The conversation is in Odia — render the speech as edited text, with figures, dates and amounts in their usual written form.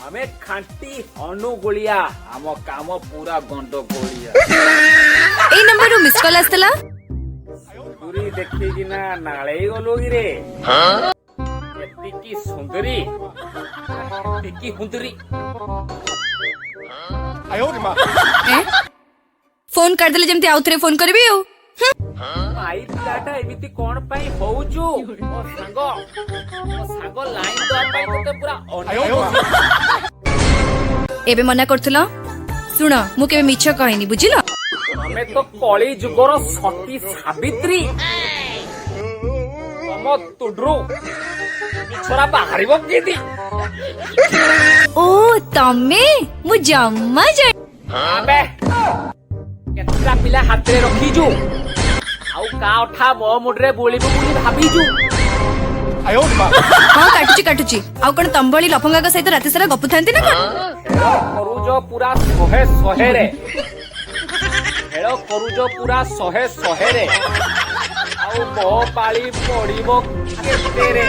ଆମେ ଖାଣ୍ଟି ଅନୁଗୁଳିଆ, ଆମ କାମ ପୁରା ଗଣ୍ଡଗୋଳିଆ। ଏଇ ନମ୍ବରରୁ ମିସ୍ କଲ୍ ଆସିଥିଲା। ସୁନ୍ଦୁରୀ ଦେଖିକିନା ନାଳେଇ ଗଲୁ କିରେ? ଏତିକି ସୁନ୍ଦରୀ, ଏତିକି ହୁନ୍ଦୁରୀ। ଏ? ଫୋନ କାଟିଦେଲେ ଯେମିତି ଆଉଥରେ ଫୋନ କରିବି ଆଉ। ମାଇ ପିଲାଟା, ଏମିତି କଣ ପାଇଁ ହଉଛୁ? ମୋ ସାଙ୍ଗ, ମୋ ସାଙ୍ଗ ଲାଇନ ଦବା ପାଇଁ ତତେ ପୁରା ଅନେଇ ବସିଛି। ଏବେ ମନା କରୁଥିଲ। ଶୁଣ, ମୁଁ କେବେ ମିଛ କହିନି, ବୁଝିଲ? ତମେ ତ କଳି ଯୁଗର ସତୀ ସାବିତ୍ରୀ। ତମ ତୁଣ୍ଡରୁ ମିଛରା ବାହାରିବ କେମିତି? ଓ, ତମେ! ମୁଁ ଜମା ଜାଣି ଆବେ, କେତେଟା ପିଲା ହାତରେ ରଖିଛୁ ଆଉ କା ଅଠା ମୋ ମୁଣ୍ଡରେ ବୋଳିବୁ ବୋଲି ଭାବିଛୁ? ହଁ, କାଟୁଛି କାଟୁଛି। ଆଉ କଣ ତମ ଭଳି ଲଫଙ୍ଗାଙ୍କ ସହିତ ରାତି ସାରା ଗପୁଥାନ୍ତି ନା କଣ? ଖେଳ କରୁଛ ପୁରା ଶହେ ଶହେରେ, ଖେଳ କରୁଛ ପୁରା ଶହେ ଶହେରେ, ଆଉ ମୋ ପାଳି ପଡିବ କେତେରେ?